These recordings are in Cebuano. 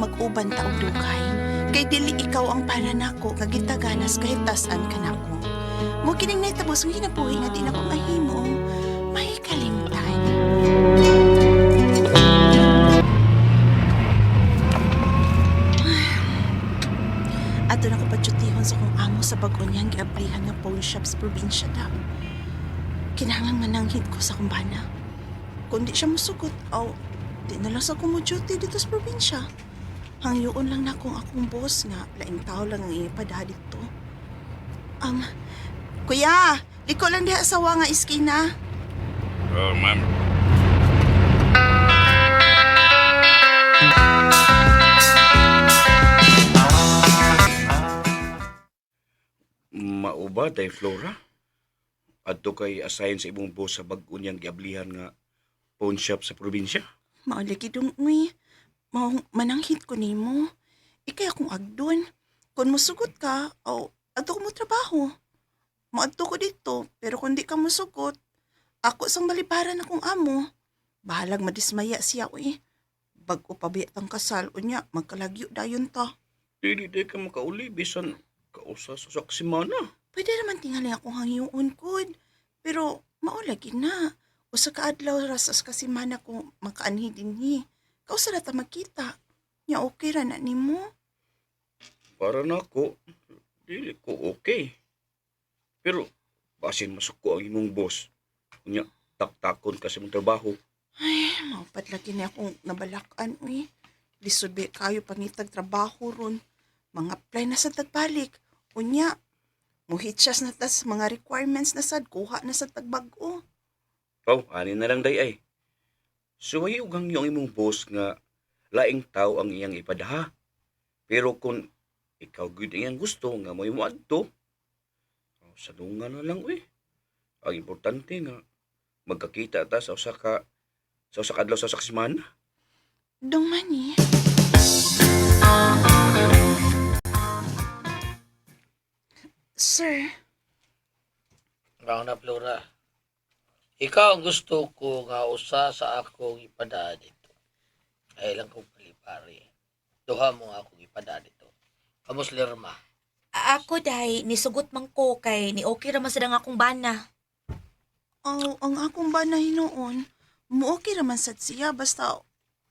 mag-uban ta og dugay. Kay dili ikaw ang para nako nga gitaganas kahit tasan ka nako. Mo kining nahitabo sa kinabuhi nga di nako mahimong may kalimtan. Ato na ko padyutihon sa kong amo sa bag-o niyang giablihan nga pawn shop sa probinsya daw. Kinahanglan mananghid ko sa kong bana. Kung di siya musugot, aw, di na lang sa ko mo duty dito sa probinsya. Hangyoon lang na kung akong boss nga, laing tao lang ang ipada dito. Um, kuya, liko lang diha sa wa nga iskina. Oh, ma'am. Mauba, day Flora? Adto kay assign sa imong boss sa bag-o niyang giablihan nga pawn shop sa probinsya. Maulagi dong, uy. Maong mananghid ko nimo. Ikay akong agdon. Kung musugot ka, aw, adto ko mo trabaho. Moadto ko dito, pero kung di ka musugot, ako sang balibaran akong amo. Bahalag madismaya siya, uy. Bag-o pa biya tang kasal, unya, magkalagyo dayon ta. Dili day ka makauli bisan kausa sa saksimana. Pwede naman tingali akong hangyoon, kud. Pero maulagi na. Usa ka adlaw ra sa kasimana ko makaanhi dinhi. Kausa ra ta magkita. Nya okay ra na nimo. Para nako, dili ko okay. Pero basin masuko ang imong boss. Unya, taktakon ka sa imong trabaho. Ay, maupad lagi niya akong nabalakan, uy. Lisod ba kayo pangitag trabaho ron. Mga apply na sa tagbalik. Unya, muhitsyas na tas mga requirements na sad, kuha na sa tagbag-o. Oh, ani na lang day ay. Suwayi og hangyo ang imong boss nga laing tao ang iyang ipadaha. Pero kung ikaw gyud ang iyang gusto nga mo'y moadto, oh, salungan na lang uy. Ang importante nga magkakita ta sa usa ka adlaw sa usa ka semana. Dong mani. Sir, Ang na Flora. Ikaw ang gusto ko nga usa sa akong ipadaan dito. Ay lang kong palipari. Duha mo nga akong ipadaan dito. Kamos lerma. Ako day, nisugot man ko kay ni okay ra man sad ang akong bana. oh, ang akong bana hinuon, mo okay raman sad siya, basta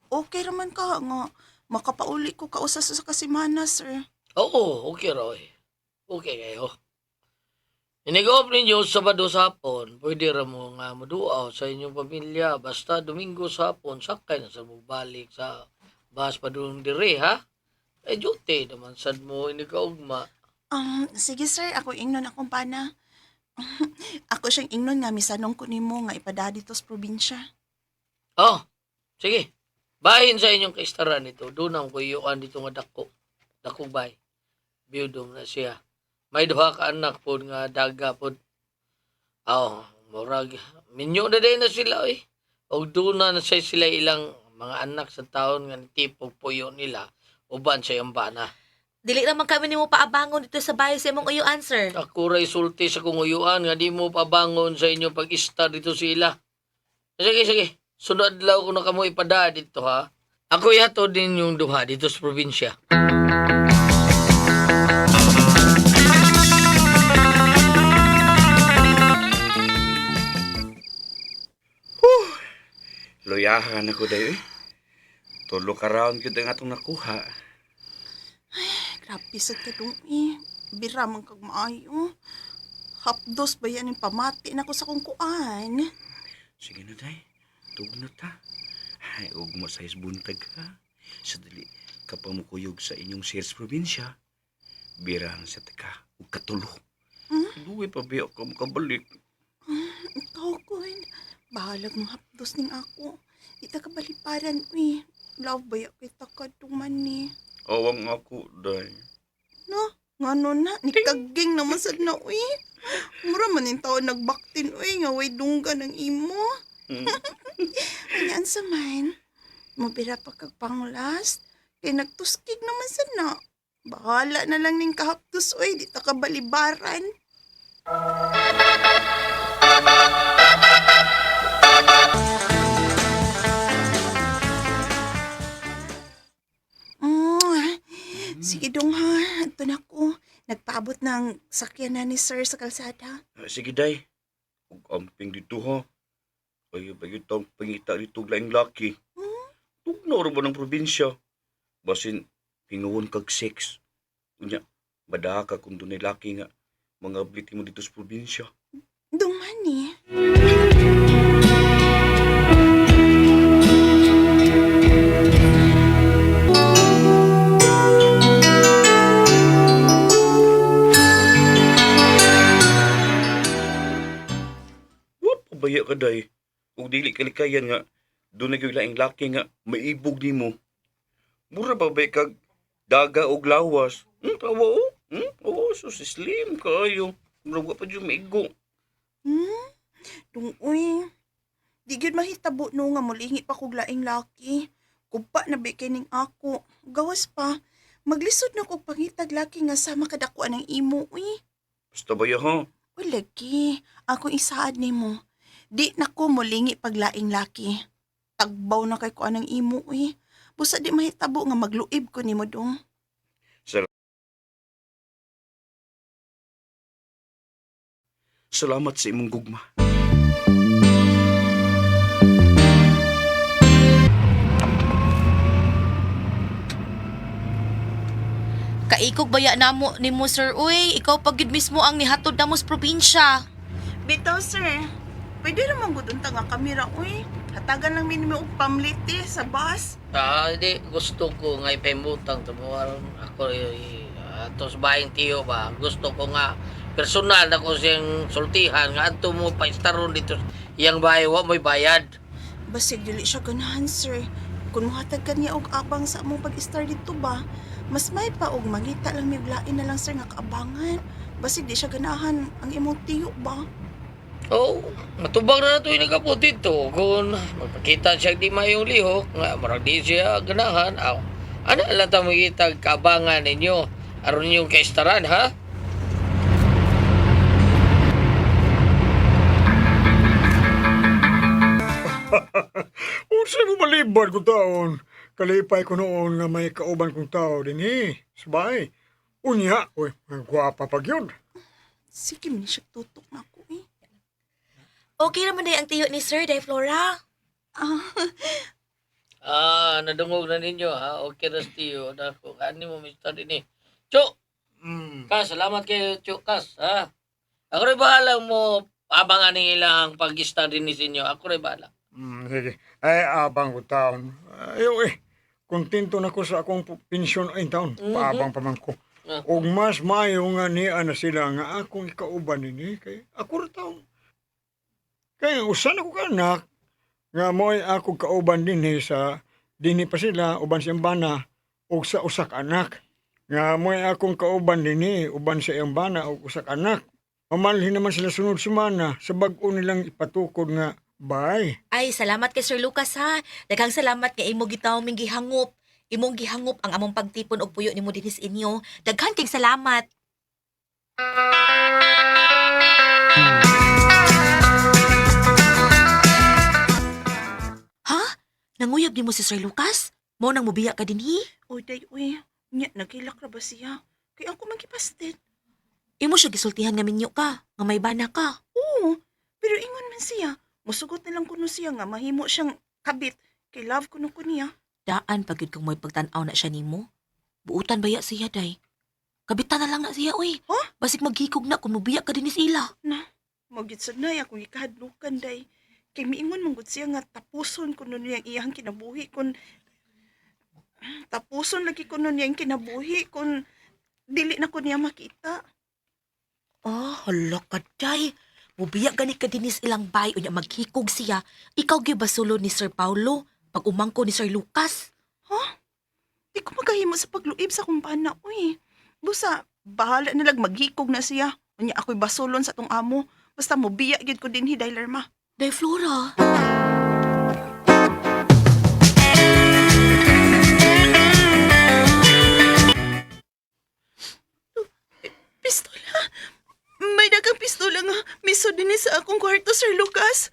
okay raman ka nga makapauli ko kausa sa kasimana, sir. Oo, okay ra oy. Okay kayo. Inig-off ninyo Sabado sa hapon, pwede ra mo nga moduaw sa inyong pamilya. Basta Domingo sa hapon, sakay na sa balik sa bus padulong dire, ha? Eh, duty naman sad mo inikaugma. Sige sir, ako ingnon akong bana. Ako siyang ingnon nga misanong ko nimo nga ipada dito sa probinsya. Oh, sige. Bahin sa inyong kaistaran nito. Doon ang kuyuan dito nga dako. Dako bay. Biyudom na siya. May duha ka anak po nga daga po. Oh, murag. Minyo na din na sila eh. Og doon na na siya sila ilang mga anak sa taon nga nitipog puyo nila uban sa iyang bana. Dili ra man kami nimo paabangon dito sa bahay sa imong uyuan, sir. Ako ray sulti sa kong uyuan nga di mo pabangon sa inyong pag-istar dito sila. Sige, sige. Sunod adlaw ko na kamo ipada dito ha. Ako yato din yung duha dito sa probinsya. Luyahan ako day eh. Tulo ka round gyud ang atong nakuha. Grabe sa kadung eh. Bira man kag maayo. Hapdos ba yan yung pamati na ko sa kong kuan? Sige na day, tug na ta. Ay, ug mo sa buntag ka. Sa dili ka pa mukuyog sa inyong sales probinsya. Birahan sa taka ug katulo. Hmm? Duwi pa biya ka makabalik. Ikaw kun. Bahalag mong hapdos ning ako. Di ta kabaliparan uy. Love ba ya kita kadung man ni? Awang ako, day. No, ngano na, nikaging naman sad na uy. Mura man yung tao nagbaktin uy, nga way dungga ng imo. Hmm. Ayan sa man, mabira pa kag panglas, kay nagtuskig naman sad na. Bahala na lang ning kahapdos uy, di ta kabalibaran. Sige dong ha, ito na ko. Nagpaabot ng sakyan na ni sir sa kalsada. Ah, sige, day. Ug amping dito ha. Ay, bagyo taong pangita dito og laing laki. Hmm? Tugnaw ra ba ng probinsya? Basin, hinguon kag sex. Unya, madaha ka kung dunay laki nga mga abliti mo dito sa probinsya. Dong man eh. Wa pa baya ka, day. Ug dili kalikayan nga dunay gyud laing laki nga maibog nimo. Mura pa ba kag daga og lawas? Tawa oh. Oo, so si slim kaayo. Mura wa pa jud maigo. Hmm? Dong uy. Di gyud mahitabo no nga mulingi pa kog laing laki. Kupa na bi kining ako. Gawas pa. Maglisod na kog pangitag laki nga sama kadakuan ng imo uy. Basta baya ha. Uy lagi, ako isaad nimo. Di na ko mulingi pag laing laki. Tagbaw na kay kuan ng imo uy. Busa di mahitabo nga magluib ko nimo dong. Salamat sa imong gugma. Kaikog baya namo nimo sir uy, ikaw pag gyud mismo ang nihatod namo sa probinsya. Bitaw sir, pwede naman gud unta nga kamera uy. Hatagan lang minimo og pamliti sa bus. Ah, hindi gusto ko nga ipahimutang to mo aron ako eh, ato sa bahing tiyo ba. Gusto ko nga personal ako siyang sultihan nga adto mo paistaron dito sa iyang bahay wa mo'y bayad. Basig dili siya ganahan, sir. Kung muhatag ka niya og abang sa among pag-star dito ba, mas may pa og mangita lang may lain na lang sir nga kaabangan. Basig di siya ganahan ang imong tiyo ba? Oh, matubang na nato yung nagapot dito. Kung magpakita siya di mayong lihok, nga marag di siya ganahan. Aw, ano lang ta makita kabangan ninyo? Aron ninyong kaistaran, ha? Unsa mo malibad ko taon? Kalipay ko noon nga may kauban kong tao din eh. Sabay. Unya, uy, ang gwapa pag yun. Sige man siya tutok na ako eh. Okay naman day ang tiyo ni sir, day Flora. Ah, Ah, nadungog na ninyo, ha? Okay, Rastio. Dako, kaani mo, Mr. Dini. Chok! Kas, salamat kayo, Chok, Kas, ha? Ako rin bahala mo abangan ng ilang pag-study ni sinyo. Ako rin bahala. Sige. Ay, abang ko taon. Ayo eh. Kontento na ko sa akong pensyon ay taon. Paabang pa man ko. Ah. Og mas maayo nga niya na sila nga akong ikauban nini. Kay ako ra taon. Kay usan ako ka anak nga mo'y ako kauban dinhi sa dinhi pa sila uban sa iyang bana og sa usa ka anak. Nga mo'y akong kauban dinhi uban sa iyang bana og usa ka anak. Mamalhin naman sila sunod sumana sa bag-o nilang ipatukod nga bay. Ay, salamat kay Sir Lucas ha. Daghang salamat nga imo gitaw ming gihangop. Imong gihangop ang among pagtipon og puyo nimo dinhi sa inyo. Daghan kay salamat. Ha? Nanguyab nimo si Sir Lucas? Mao nang mubiya ka dinhi? Uy, day, uy. Nya, nagilak ra ba siya? Kay ako man gipastit. Imo siya gisultihan nga minyo ka, nga may bana ka. Oo, pero ingon man siya. Musugot na lang kuno siya nga mahimo siyang kabit. Kay love kuno ko niya. Daan pag yun kung may pagtan-aw na siya nimo. Buutan baya siya day. Kabitan na lang na siya oy. Huh? Basig maghikog na kung mubiya ka din sila. Magyud sad nay akong gikahadlukan day. Kay miingon man gud siya nga tapuson kuno niya ang iyang kinabuhi kun tapuson lagi kuno niya ang kinabuhi kun dili na ko niya makita. Ah, hala ka day. Mubiya gani ka dinis ilang bay unya maghikog siya. Ikaw gyud basulo ni Sir Paulo pag umangko ni Sir Lucas. Di ko makahimo sa pagluib sa kumpana, uy. Busa, bahala na lang maghikog na siya. Unya ako'y basulon sa tong amo. Basta mobiya gyud ko dinhi dahil ma. Day Flora. Pistola. May dagang pistola nga. Miso din sa akong kwarto, Sir Lucas.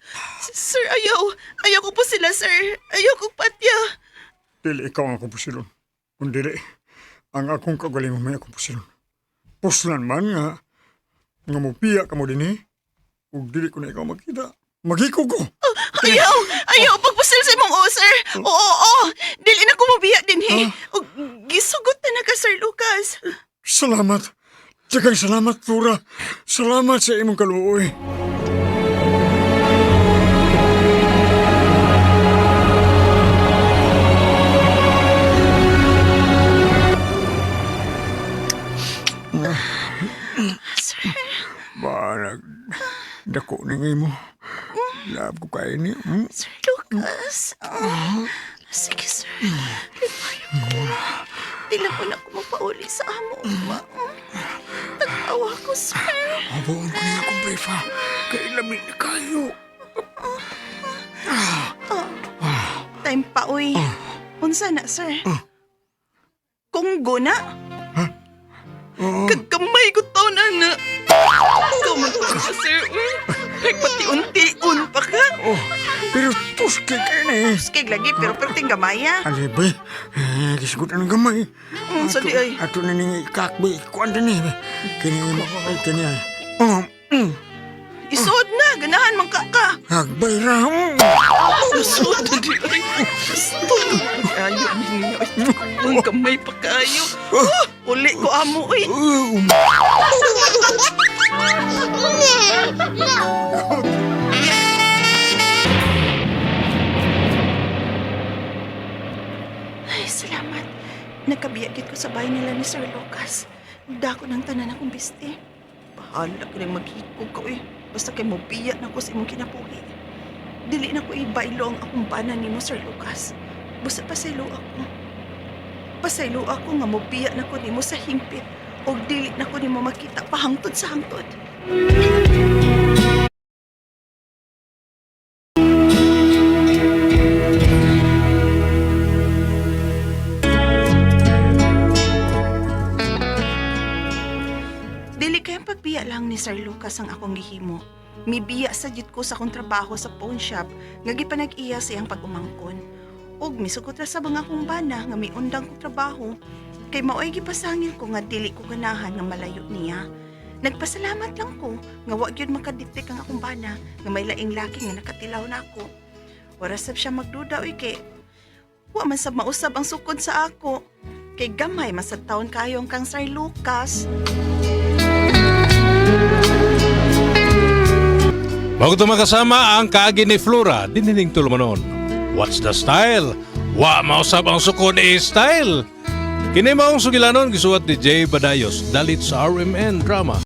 Sir, ayaw. Ayaw ko po sila, sir. Ayaw ko patya. Dili ikaw ang kupusilon. Kung dili, Ang akong kagalingon may akong pusilon. Puslan man nga nga mopiya ka mo dinhi. Ug dili ko na ikaw makita. Maghikog ko. Ayaw! Ayaw! Pagpusil sa imong o, sir! Oo, oo! Dili na kumubiya din, he! Og gisugot na na ka, Sir Lucas! Salamat. Daghang salamat, Flora. Salamat sa imong kaluoy. Sir, Barag, dako ni ngay mo. Love ko kayo ni. Sir Lucas! Ah, sige, sir. Lipayo ko. Di lang ko na ako mapauli sa amo. Ma. Tag-awa ko, sir. Habuon ko niya akong brief ha. Kay lamig na kayo. Time pa, uy. Unsa na, sir? Kunggo na? Kagamay ko to na na. Ikaw man to ka, sir. Uy. Nagpati-unti-un pa ka. Oh, pero tuske kayo ni. Skig lagi, pero perting gamaya. Alibay, eh, gisugot ang gamay. Sa di ay. Ato na ning ikakbay, kuan din eh. Kini mo, ay kini ay. Oh, Isuod na, ganahan man ka ka. hagbay ra. Isuod na di ay. Gusto. Kayo, ninyo. Ay, gamay pa kayo. Oh, uli ko amo, uy. Ay, salamat. Nagkabiyagit ko sa bahay nila ni Sir Lucas. Dako ng tanan akong biste. Bahala ka rin maghikog ko eh. Basta kay mobiya na ko sa imong kinabuhi. Dili na ko ibaylo ang akong bana nimo, Sir Lucas. Basta pasaylo ako. Pasaylo ako nga mobiya na ko nimo sa hingpit o dili na ko nimo makita pahangtod sa hangtod. Dili kayang pagbiya lang ni Sir Lucas ang akong gihimo. Mibiya sa jud ko sa akong trabaho sa pawn shop nga gipanag-iya sa iyang pag-umangkon. Ug misugot ra sa mga akong bana nga miundang kong trabaho kay mao'y gipasangil ko nga dili ko ganahan nga malayo niya. Nagpasalamat lang ko nga wa gyud makadetect ang akong bana nga may laing laki nga nakatilaw na ako. Wara sab siya magduda oy kay wa man sab mausab ang sukod sa ako. Kay gamay man sad taon kayo ang kang Sir Lucas. Bago ito makasama ang kaagi ni Flora, dinining tulumanon. What's the style? Wa mausap ang sukod e style. Kini maong sugilanon gisuwat ni Jay Badayos dalit sa RMN Drama.